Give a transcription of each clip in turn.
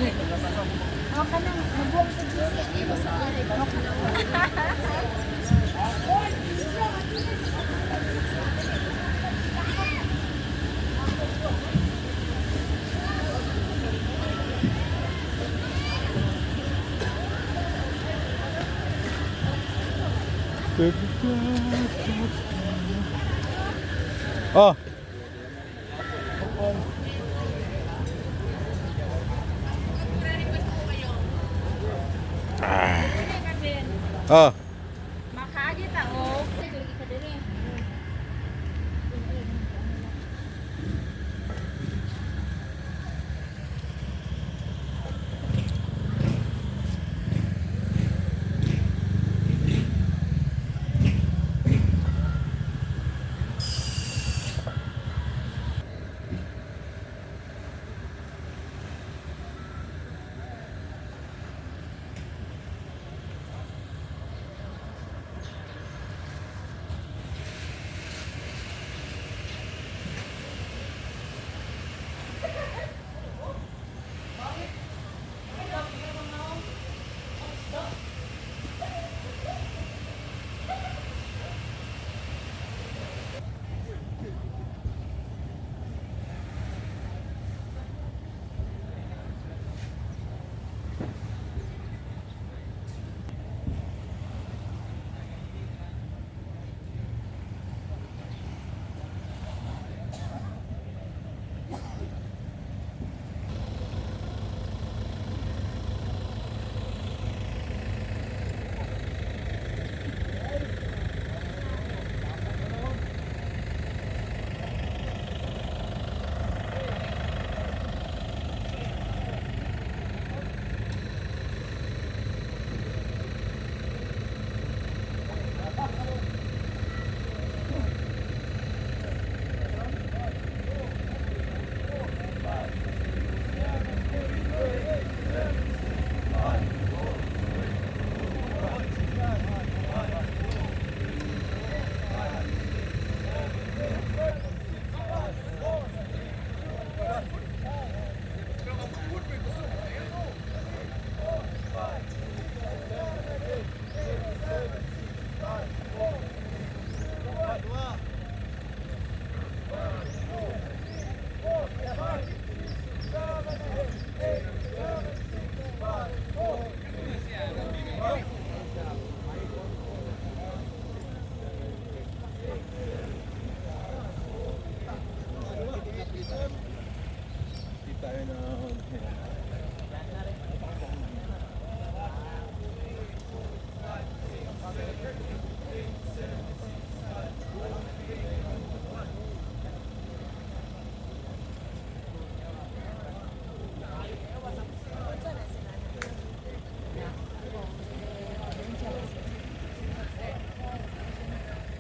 Oh, kanang mabuang sa GC. Oh. Ah. Oh. Makaagi ta oh.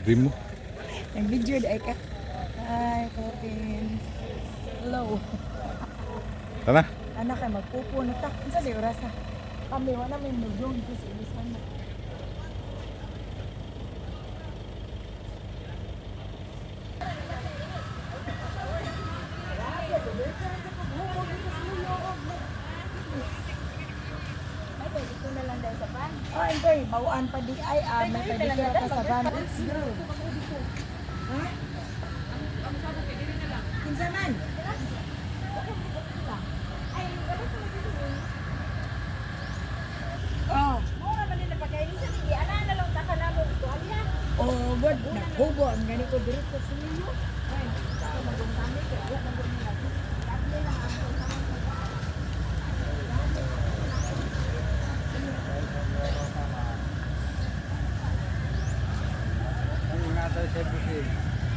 Di mo. Ang video di ay ka. Hi, Philippines. Hello. Tara. Anak kay magpupo na ta. Unsa di orasa? Kami wala may mudyong dito sa ilisan na. Oh, enjoy. Bawaan pa di ay ah, may pedicure ka sa van. Let's go. Ha? Kinsa man? Oh. Oh, God, naghubo ang gani ko diri sa suyo. Ay,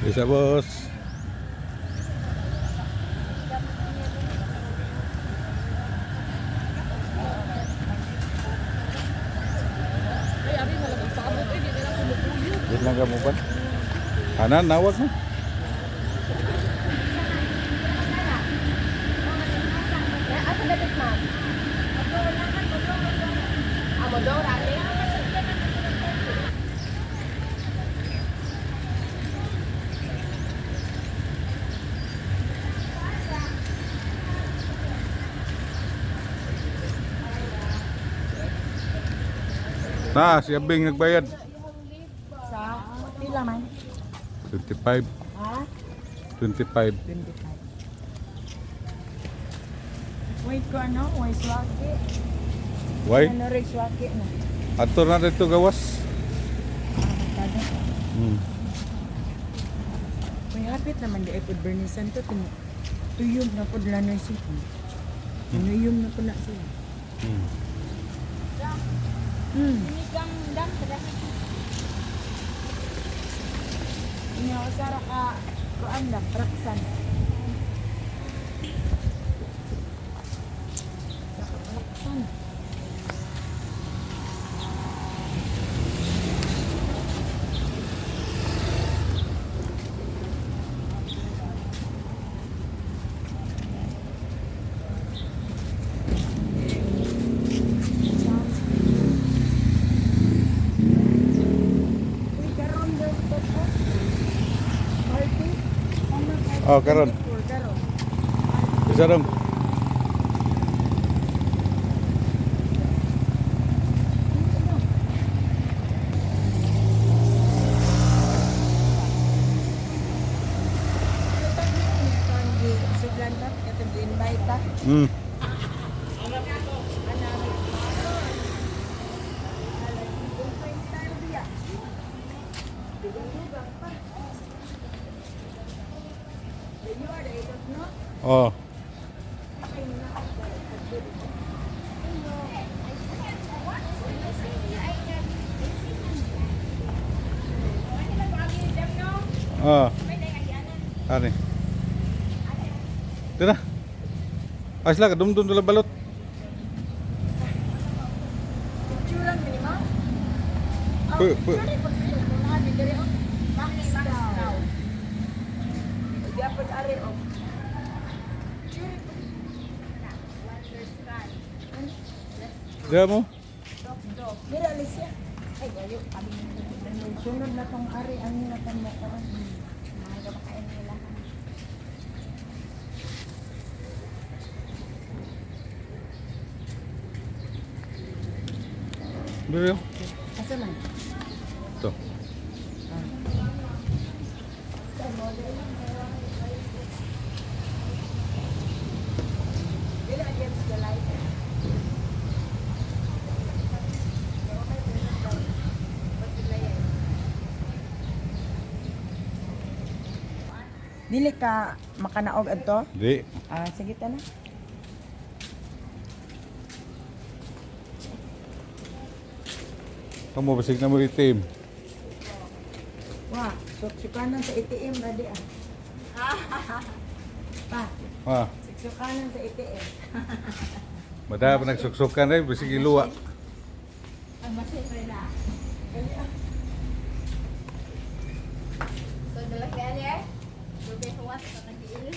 Isa, boss. Wait lang ka mo ba? Ana, nawag na. Asa dapat, ma'am? Ah, Modora, ate. Na, si Abing nagbayad. Sa pila man? 25. Ha? 25. 25. Wait ko ano, way swaki. Why? Ano rin swaki na? Ato na dito gawas. Ah, magkano? May hapit naman di ay pud Bernie Santo tino. Tuyom na pud lanoy siya. Nuyom na pud na siya. Sinigang dam sa Inyo sara ka kuan lang praksan. Praksan. Uy, karon daw to po. Party? Ano party? Oh, karon. 24, karon. Isa dong. Suglan ba? Katong invite ta. Oh. Ah. Ani. Dito na. Ay sila, kadumdum dula balot. Picturean mo ni ma? Pu- Max daw. Gyapon ari oh. Diya mo. Dira Alicia. Ay, ayo kami. Sunod na tong ari ang na tong makaon. Mga gamakain nila. Dito. Asa man? Ito. Dira against the light. Dili ka makanaog adto? Di. Ah, sige ta na. Kamu basig na mo itim. Wa, suksukanan sa ATM radi ah. Pa, Ah. suksukanan sa ATM. Mada pa nagsuksukan ay basig iluwa. Ang masin na. Dali ah. So, dala kaya niya. Dugay huwas sa nag-iil.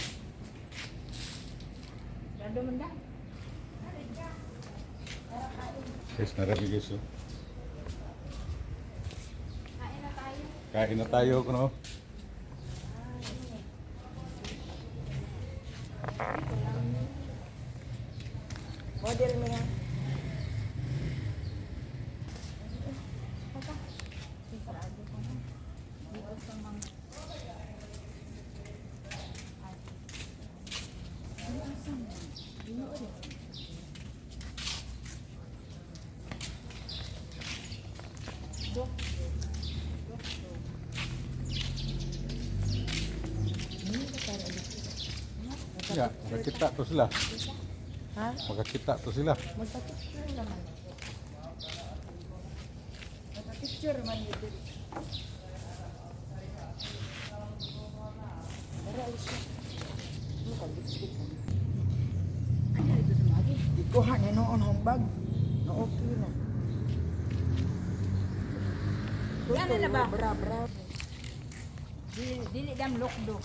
Rado man da. Guys, narami guys. Oh. Kain na tayo. Kain na tayo kuno. Model mo yan. Ya, makakita to sila. Ha? Makakita to sila. Magpa-picture naman. Magpa-picture man yun. Tara, alis na. Ano ka, lipstick ka? Ano ito sa mga? Ikuha na noon hong bag. Na okay na. Ano na ba? Bra, bra. Dili, dili dam lokdo.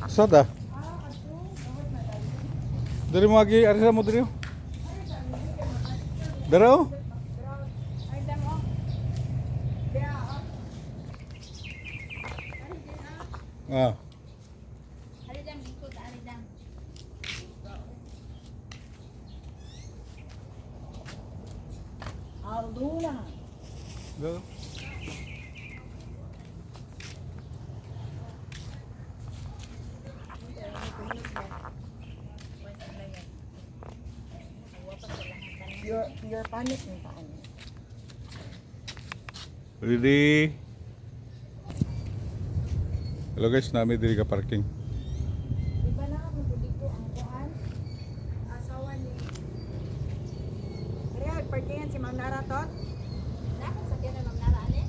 Sada. Diri mo agi, ari sa mo diri, oh. Dara oh. Ay, dam oh. Ah. Ari dam, ikot, ari dam. Alduna. Dara. Pure, pure panic ng paan. Ready? Hello guys, nami diri ka parking. Di ba na ako dito ang kuan? Asawa ni Real, parkingan si Ma'am Nara tot. Na akong sakyan na Ma'am Nara ani.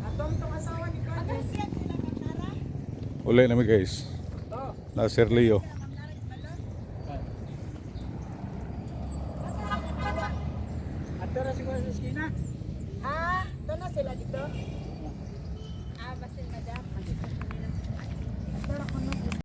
Atong tong asawa ni kuan. Sila Ma'am Nara. Uli nami, guys. Oh. Na Sir Leo. Ato ra siguro sa eskina. Ah, doon na sila dito.